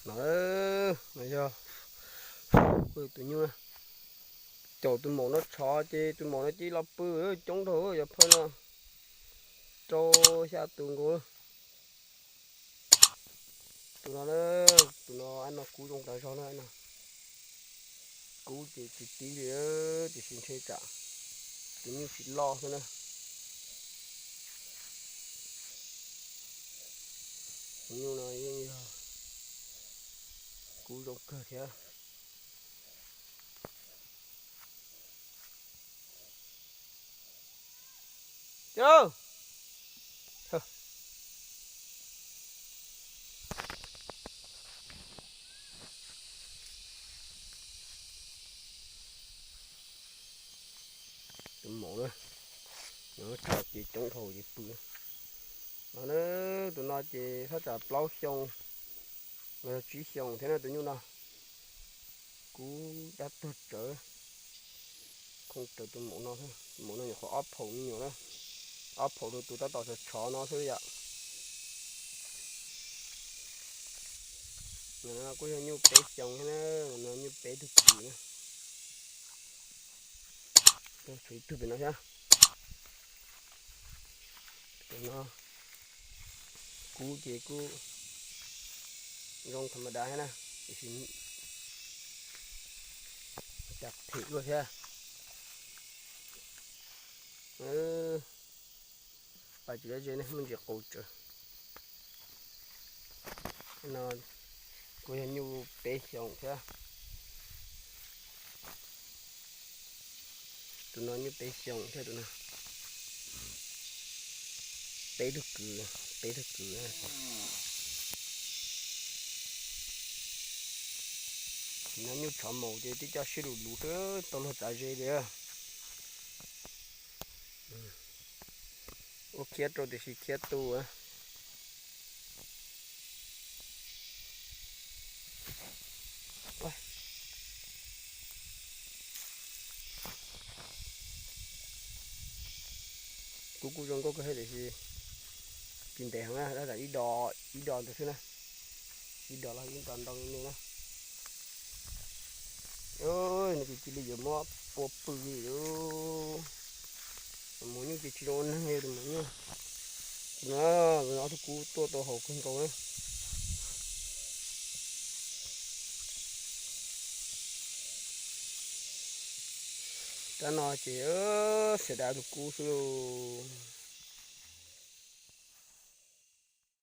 No, no yog tus nyuj na. Caum tus maum no tshov ces tus maum no cia li los pw coob dhau, yog phawj no rau xya tus nkaus. Tus no, tus no, no kub zoo tas zog na no. Kub ces tsis tib li, tiam sis ntshe tsam tus nyuj tsis loj xwb na. Tus nyuj no yeej yog kub zoo kawg thiab. Tus maum na, no tshov ces coob dhau ces pw. No, tus no ces thaj tsam plaub xyoo los yog tsib xyoos thiab na tus nyuj no. Kub dab tuag tsawv, khooj raws tus maum no, tus maum no nyuam qhuav ob phaum me nyuam na, ob phaum rau tus tab tom tshov tshov no xwb yom. No kuj yog nyuj peb xyoos thiab na, no nyuj peb tug kws na. Tshuav ib tug pem no thiab. Tus no kub ces kuj zoo tham ma da thiab na, tiam sis cas phem luaj thiab. Pais tsis dab tsi ne, muaj ntsis qus tsawv. No kuj yog nyuj peb xyoos thiab. Tus no nyuj peb xyoos thiab tus no. Peb tug kws, peb tug kws. Tus no nyuj tshov maum ces tib co sib lus lus xwb tau luag txav ze li. Ua khiav rau tiam sis khiav tu. Kub kuj zoo nkauj kawg thiab tiam sis tsis ntev heev na, tab tom ib dos, ib dos ntawd xwb na. Ib dos los ib dos ntau me na. Nws ces cia li yuav muab pua pw li. Tus maum nyuj ces tsis zoo ua neeg li tus maum nyuj. Tus no, tus no ob tug kub tuaj tau haum kawg nkaus na. Rab no ces xav dav tus kub xwb lauj.